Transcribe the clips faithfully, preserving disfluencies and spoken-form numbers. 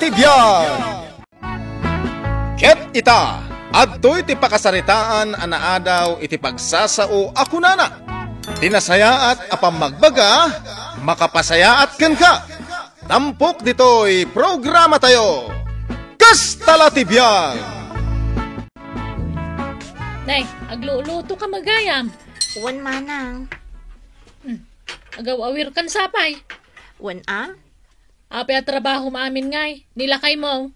Ti biag. Ket ita, adtoy ti pakasaritaan a naadaw iti pagsasao a kunana, "Ti nasayaat a pammagbaga, makapasayaat kenka." Tampok ditoy programatayo. Kasta la ti biag. Nay, agluluto ka magayam. Wen, manang. Hmm. Agaw-awir kan sapay. Wen a? Apay a trabaho maamin ngay, ni lakay mo?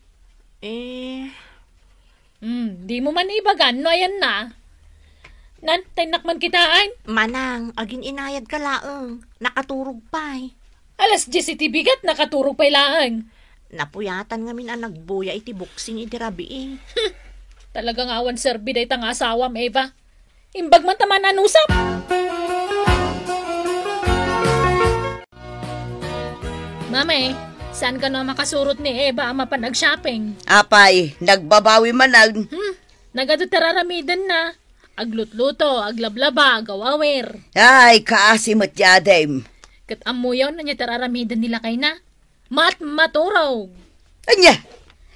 Eh. Hmm, di mo man ibagan no ayan na. Nan, taynnak man kitaan. Manang, agin-inayad ka laeng. Nakaturog pay. Alas dies iti bigat, nakaturog pay laeng. Napuyatan ngamin a nagbuya iti boxing iti rabii. Talaga nga awan serbi dayta nga asawam, Eva. Imbag man ta man anusap. Mame, saan ka no makasurot ni Eva a mapan ag-shopping? Apay, nagbabawi manen. Hmm, nagadu ti raramidenna. Aglutluto, aglablaba, agawawir. Ay, kaasi met ti adim. Ket ammoyo no ania ti raramiden ni lakayna? Mat-, maturog. Ania?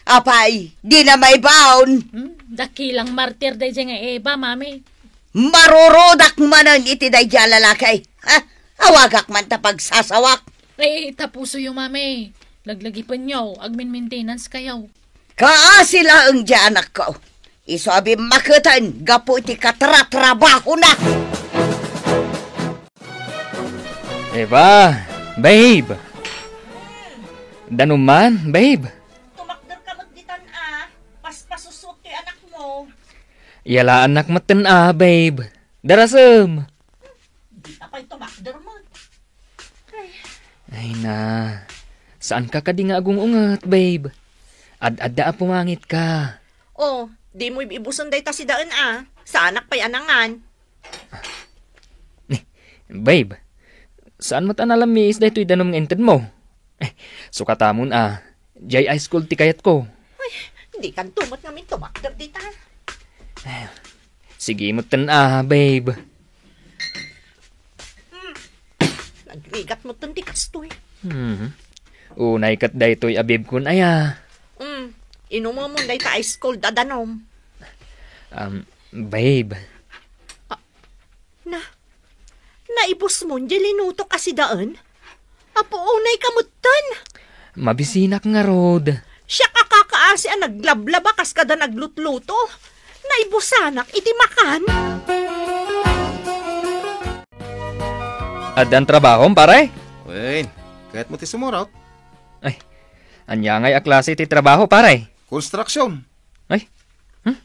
Apay, dina maibaon. Hmm, dakilang martir daydiay nga Eva, mami. Marurudak manen iti daydiay a lalaki. Ha? Awagak man ta pagsasawak. Ay, tapusoyo, mami. Laglagipenyo, agmin-maintenance kayo. Kaasi laeng diay anakko. Isu a bimmaketen gapu iti katratrabahona. Eva, babe. Danum man, babe. Tumakder ka met ditan a. Paspasusot ti anakmo. Yalaannak metten a, babe. Darasem. Dita pay tumakder met. Ay na, saan ka kadi nga agung-unget, babe? Ad-adda a pumangit ka. Oh, di mo ib-ibusen dayta sidaen a. Saanak pay a nangan. Ni, babe, saan met a nalammiis daytoy danum nga inted mo? Eh, sukatamon a, diay high school ti kayatko. Ay, di kanto met ngamin tumakder dita. Eh, sige metten a, babe. Hmm. Nagrigat metten ti kastoy. Hmm. Unay ket daytoy a bibkon aya. Hmm. Inumemon dayta ice cold a danum. Um, babe. Ah, na, naibusmon diay linutok a sidaen? Apo, unay ka metten. Mabisinak ngarud. Siak a kakaasi a naglablaba kas kada naglutluto. Naibusanak iti makan. Addan trabahom, pare? Wen, kayatmo ti sumurot? Ay, ania ngay a klase ti trabaho, pare? Konstruksyon. Ay, hmm?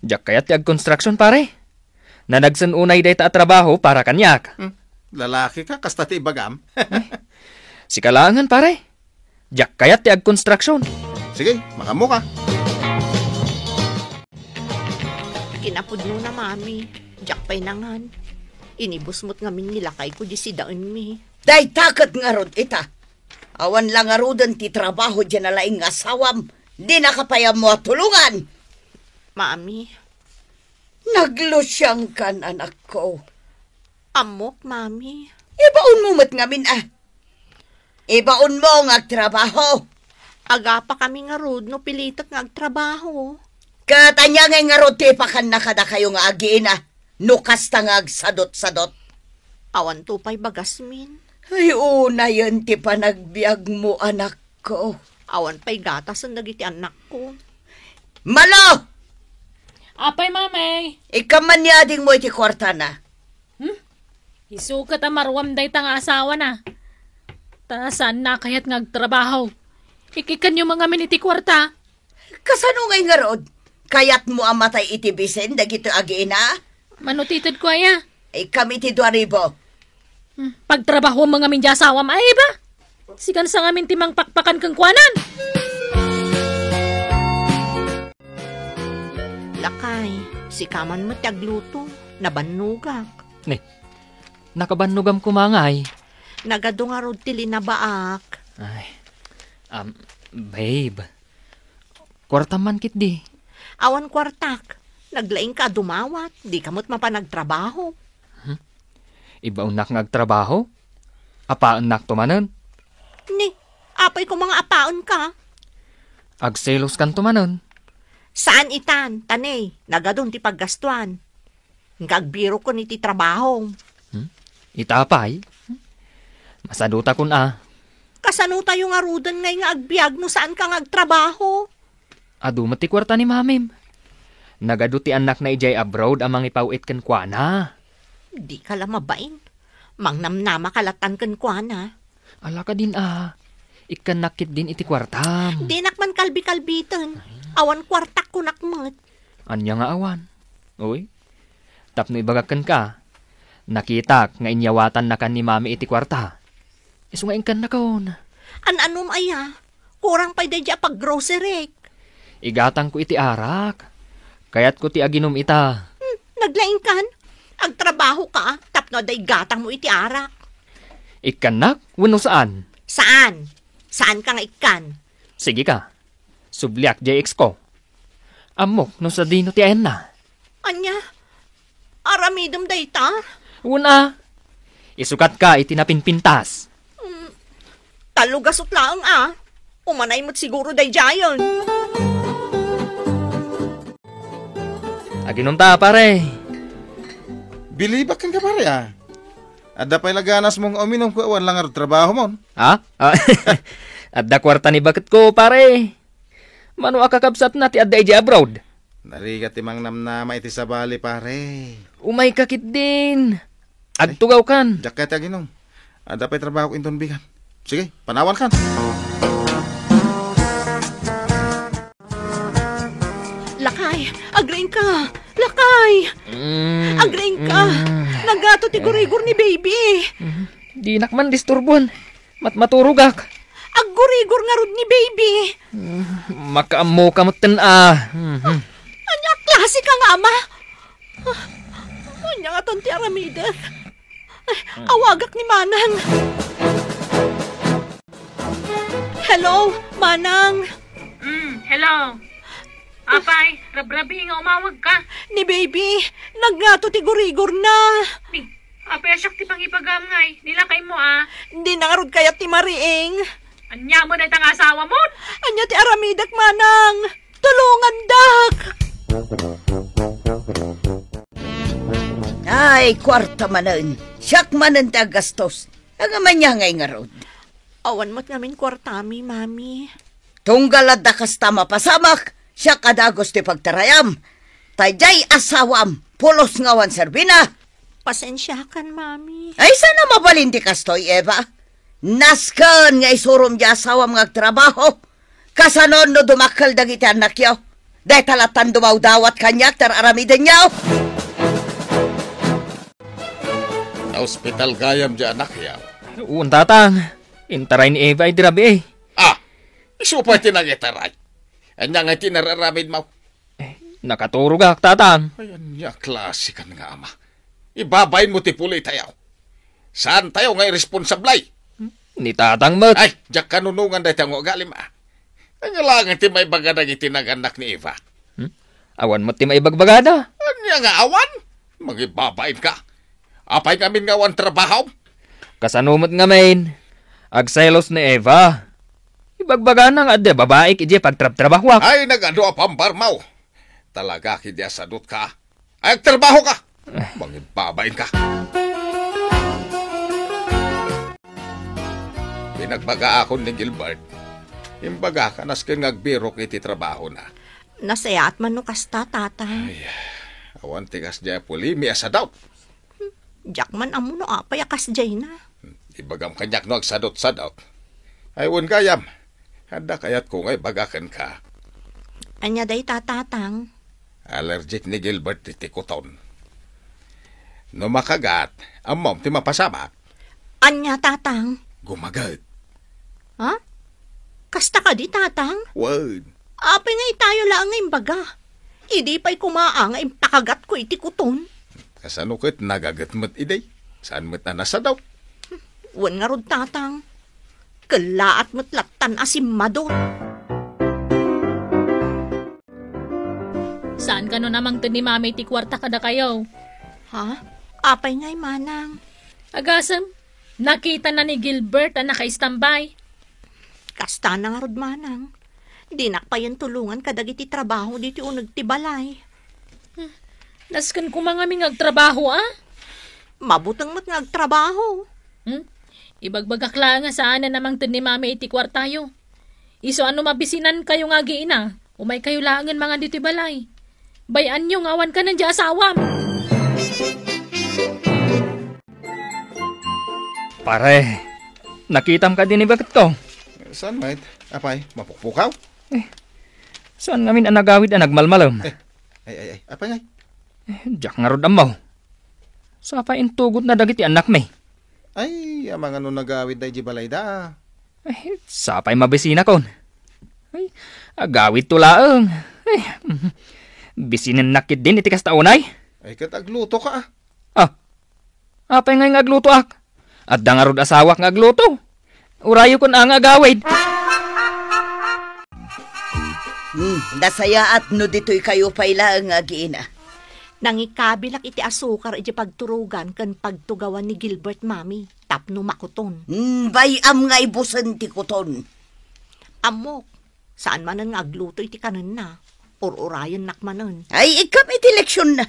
Diak kayat ti agkonstruksyon, pare. Nanagsen unay dayta a trabaho para kaniak. Hmm, lalaki ka, kasta ti ibagam. Ay, sika laengen, pare. Diak kayat ti agkonstruksyon. Sige, makaammo ka. Kinapudnona, mami. Diak pay nangan. Inibus met ngamin ni lakayko diay sidaenmi. Dayta ket ngarud ita. Awan la ngaruden ti trabaho diay nalaing nga asawam. Dinaka pay ammo a tulongan. Mami. Naglusiangkan, anakko. Ammok, Mami. Ibaonmo met ngamin a. Ibaonmo nga agtrabaho. Agapakami ngarud no pilitek nga agtrabaho. Ket ania ngay ngarud ti ipakanna kadakayo nga agiina no kasta nga agsadutsadut? Awanto pay bagasmin. Ay, unayen ti panagbiagmo, anakko. Awan pay gatasen dagiti annakko. Malo! Apay, Mamay? Ikkan man ni adingmo iti kuartana. Hmm? Isu ket a maruam dayta nga asawana. Ta saanna a kayat nga agtrabaho. Ikkanyo man ngamin iti kuarta. Kasano ngay ngarud? Kayatmo a matay iti bisin dagiti agiina? Mano ti itedko aya? Ikkan iti dua ribu. Hmm, pagtrabahoam man ngamin diay asawam, ay ba? Sikan sa ngamin ti mangpakpakan kenkuanan. Lakay, sika man met ti agluto. Nabannogak. Ni, nakabannogam koma ngay. Nagadu ngarud ti linabaak. Ay, um, babe. Kuartam man ketdi. Awan kuartak. Naglaingka a dumawat. Dika met mapan agtrabaho. Hmm? Ibaonnak nga agtrabaho? Apaennakto manen? Ni, apay koma nga apaenka? Agseloskanto manen. Saan itan, ta ne, nagadun ti paggastuan. Nga agbirokon iti trabaho. Hmm? Ita pay? Masadutakon a. Kasano tayo ngaruden ngay nga agbiag no saanka nga agtrabaho? Adu met ti kuarta ni mamim. Nagadu ti annakna idiay abroad a mangipaw-it kenkuana. Dika la mabain. Mangnamnama ka latan kenkuana. Ala kadin a. Ikkannak ketdin iti kuartam. Dinak man kalbi-kalbiten. Awan kuartak kunak met. Ania nga awan? Uy, tapno ibagak kenka, nakitak nga inyawatannakan ni Mami iti kuarta. Isu nga inkannakon. An-anom aya? Kurang pay daydi a paggroceryk. Igatangko iti arak. Kayatko ti aginom ita. Hmm, naglaingkan? Agtrabaho ka tapno adda igatangmo iti arak. Ikkannak wenno saan? Saan? Saan ka nga ikkan? Sige ka. Subliak diay ex ko. Ammok no sadino ti ayanna. Ania? Aramidem dayta? Wen a. Isukatka iti napinpintas. Mm, tallo gasut laeng a. Umanay met siguro daydiayen. Aginom ta, pare. Bilibak kenka, pare, a. Adda pay la ganasmo nga uminom ket awan la ngarud trabahomon? Ha? Ah, adda kuarta ni baketko, pare. Mano a kakabsatna ti adda idiay abroad? Narigat ti mangnamnama iti sabali, pare. Umayka ketdin. Agtugawkan. Diak kayat ti aginom. Adda pay trabahok inton bigan. Sige, panawankan. Lakay, agriingka. Lakay. Mm, agriingka. Mm. Naggato ti gurigor ni baby. Mm, dinak man disturbuan. Mat-, maturogak. Aggurigor ngarud ni baby. Mm, makaammoka metten a. Mhm. Ania a klase ka nga ama? Ania ngatan ti aramidek? Ay, awagak ni Manang. Hello, Manang. Mm, hello. Apay, rabrabi nga umawagka. Ni baby, naggato ti gurigorna. Ni, apay a siak ti pangibagam ngay, ni lakaymo a. Dina ngarud kayat ti mariing. Ania met dayta nga asawamo? Ania ti aramidek, Manang? Tulongandak! Ay, kuarta manen. Siak manen ti aggastos. Ngem ania ngay ngarud? Awan met ngamin kuartami, Mami. Tunggal adda kasta mapasamak, siak a dagus ti pagtarayam. Ta diay asawam, pulos nga awan serbina. Pasensiakan, Mami. Ay, saan a mabalin ti kastoy, Eva? Nasken nga isurom diay asawam nga agtrabaho. Kasano no dumakkel dagiti annakyo? Dayta lattan dumawdawat kaniak, tar-aramidenyo. Naospital gayam diay annakyo? Wen, Tatang. Intaray ni Eva idi rabii. Ah, isu pay ti nangitaray. Ania ngay ti nararamidmo? Eh, nakaturogak, Tatang. Ay, ania klase kan nga ama? Ibabainmo ti pulitayo. Saantayo nga iresponsable? Ni Tatang met. Ay, diak kanunongan dayta nga ugalim, a. Ania laeng ti maibaga dagiti nagannak ni Eva? Hmm? Awan met ti maibagbagada. Ania nga awan? Mangibabainka. Apay ngamin nga awan trabaho? Kasano met ngamin? Agselos ni Eva. Ibagbagana nga adda babaik idiay pagtrabtrabahoak. Ay, nagadu a pambarmaw. Talaga, kidi a sadutka. Ay, agtrabahoka! Mangibabainka. Pinagbagaakon ni Gilbert. Imbagak a nasken nga agbirok iti trabahona. Nasayaat man no kasta, Tatang. Ay, awan ti kasdiay a pulimi a sadaw. Diak man ammo no apay a kasdiayna. Ibagam kaniak no agsadot-sadot. Ay, wen gayam. Adda kayatko nga ibaga kenka. Ania dayta, Tatang? Allergic ni Gilbert iti kuton. No makagat, ammom ti mapasamak. Ania, Tatang? Gumaget. Ha? Kasta kadi, Tatang? Wen. Apay nga itayo laeng nga imbaga? Idi pay koma a nga impakagatko iti kuton. Kasano ket nagaget met idi? Saan met a nasadaw? Wen ngarud, Tatang. Kellaat met lattan a simmadon. Saan kano a mangted ni Mami iti kuarta kadakayo? Ha? Apay ngay, Manang? Agasem, nakitana ni Gilbert a nakaistambay. Kastana ngarud, Manang. Dinak payen tulongan kadagiti trabaho ditoy uneg ti balay. Nasken koma ngamin nga agtrabaho, a? Mabuteng met nga agtrabaho. Hmm? Ibagbagak laeng a saanen a mangted ni Mami iti kuartayo. Isu a no mabisinankayo nga agiina, umaykayo laengen mangan ditoy balay. Bay-anyo nga awan kanen diay asawam. Pare, nakitam kadi ni baketko? Saan met? Apay, mapukpukaw? Eh, saan ngamin a nagawid a nagmalmalem? Eh, ay, ay, ay, apay ngay? Eh, diak ngarud ammo. Sapay intugotna dagiti annakmi. Ay, amangan no nagawid daydi balayda. Eh, sapay mabisinakon. Ay, agawidto laeng. Ay, bisinennak ketdin iti kasta unay. Ay, ket aglutoka, a. Ah, apay ngay nga aglutoak? Adda ngarud asawak nga agluto. Urayokon a nga agawid. Hmm, nasayaat no ditoykayo pay laeng nga agiina. Nangikabilak iti asukar iti pagturogan ken pagtugawan ni Gilbert, Mami, tapno makuton. Hmm, bay-am nga ibusen ti kuton. Ammok, saan manen nga agluto iti kanenna. Ur-urayennak manen. Ay, ikkam iti leksionna.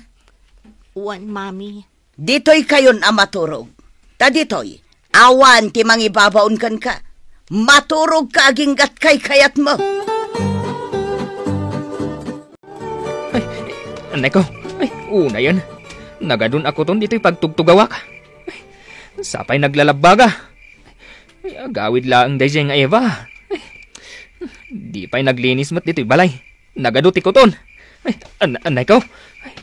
Wen, Mami. Ditoykayon a maturog. Ta ditoy, awan ti mangibabaon kenka. Maturogka aginggat kaykayatmo. Ay, anay ko. Ay, unayen. Nagadun a kuton ditoy pagtugtugawak. Ay, sapay naglalabbaga. Ay, agawid laeng daydiay nga Eva. Ay, di pay naglinis met ditoy balay. Nagadu ti kuton. Ay, an-, anay ko. Ay,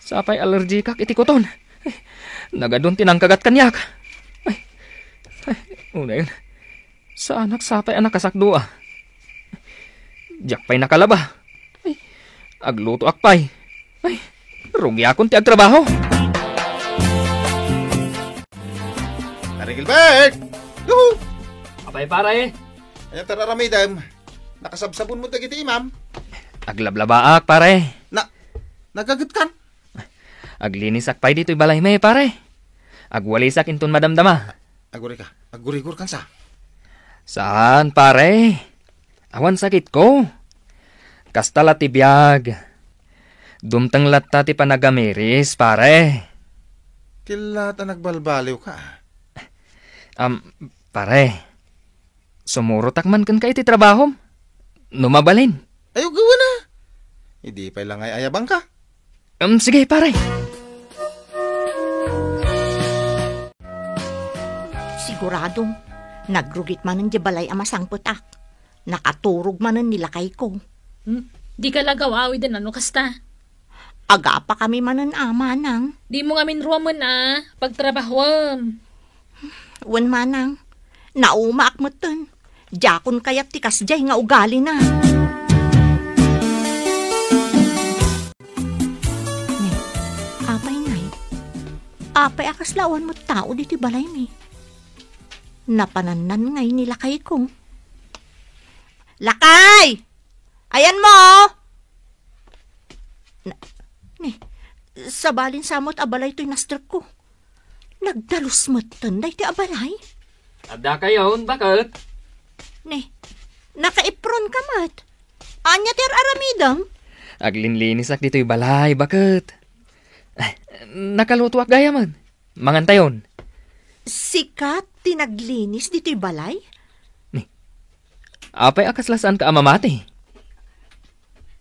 sapay allergikak iti kuton. Ay, nagadun ti nangkagat kaniak. Ay, ay, unayen. Saanak sapay a nakasakdua. Diak pay nakalaba. Ay, aglutoak pay. Ay, rugiakon ti agtrabaho. Pare Gilbert! Yuhu! Apay, pare? Ania ti ar-aramidem? Nakasabsabon mo dagiti imam? Aglablabaak, pare. Na, nagagetkan? Aglinisak pay ditoy balaymi, pare. Agwalisak inton madamdama. Agurika. Agurigor kan sa? Saan, pare? Awan sakitko. Kasta la ti biag. Dumteng latta ti panagamiris, pare. Killa ta nagbalbaliwka. Am, pare. Sumurotak man kenka iti trabahom. No mabalin. Ay, ugawen a. Idi pay la nga ay-ayabangka. Um, sige, pare. Sigurado, nagrugit manen di balay a masangpetak. Nakaturog manen ni lakayko. Hmm? Di ka lagaw awiden ano kasta? Agapa kami manen a, manang. Di mo ngamin ruamen a, pagtrabahuam. Wen manang, naumaak metten. Diakon kayat ti kasdiay nga ugalina. Ne, apay ngay? Apay a kasla awan met tao ditoy balaymi? Napanannan ngay ni lakayko. Lakay! Ayanmo! Na, ne, sabalin sa met a balay toy nasterko. Nagdalus metten daytoy a balay? Adda kayon, baket? Ne, nakaipron ka met. Ania ti ar-aramidem? Aglinlinisak ditoy balay, baket. Ay, nakalutoak gayamen. Mangantayon. Sika ti naglinis ditoy balay? Ni, apay a kasla saanka a mamati?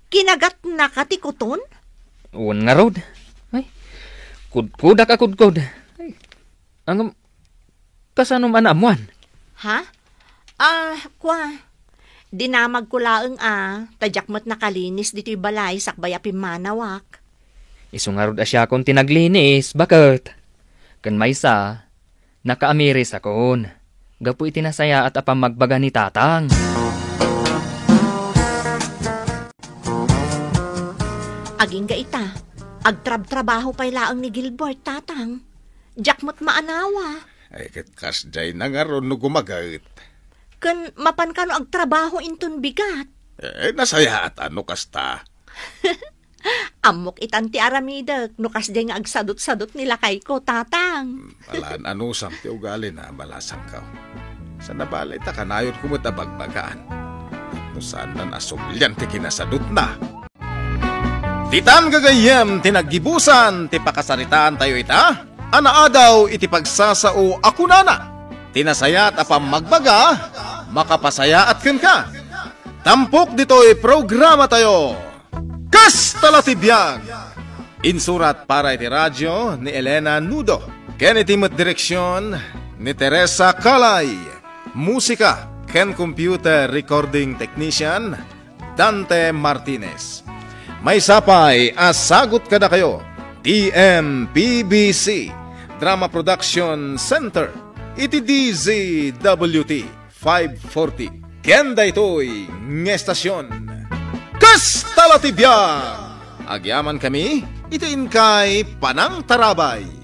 Kinagatnaka ti kuton? Wen ngarud. Ay, kudkodak a kudkod. Ay, ngem, kasanom a naammoan? Ha? Ah, kua. Dinamagko laeng a, ta diak met nakalinis ditoy balay sakbay a pimmanawak. Isu ngarud a siakon ti naglinis, baket. Ken maysa, nakaamirisakon gapu iti nasayaat a pammagbaga ni Tatang. Agingga ita, agtrabtrabaho pay laeng ni Gilbert, Tatang. Diak met maanawa. Ay, ket kasdiay na ngarud no gumaget. Ken mapan kano agtrabaho inton bigat? Eh, nasayaat a no kasta. Ammok itan ti aramidek no kasdiay nga agsadutsadut ni lakayko, Tatang. Hmm, alan anusam ti ugalina, balasangko. Sana bale ta kanayonko met a bagbagaan. No Saan a sublian ti kinasadutna. Ditan gagayyem ti naggibusan ti pakasaritaantayo ita, a naadaw iti pagsasao a kunana, "Ti nasayaat a pammagbaga, makapasayaat kenka." Tampok ditoy programatayo, Kasta la ti biag! Insurat para iti radio ni Elena Nudo, ken iti met direksion ni Teresa Calay. Musika ken computer recording technician, Dante Martinez. Maysa pay a sagut kadakayo, T M P B C, Drama Production Center, iti D Z W T five forty. Ken daytoy nga estasion, Kasta la ti biag! Agyaman kami iti inkay panangtarabay.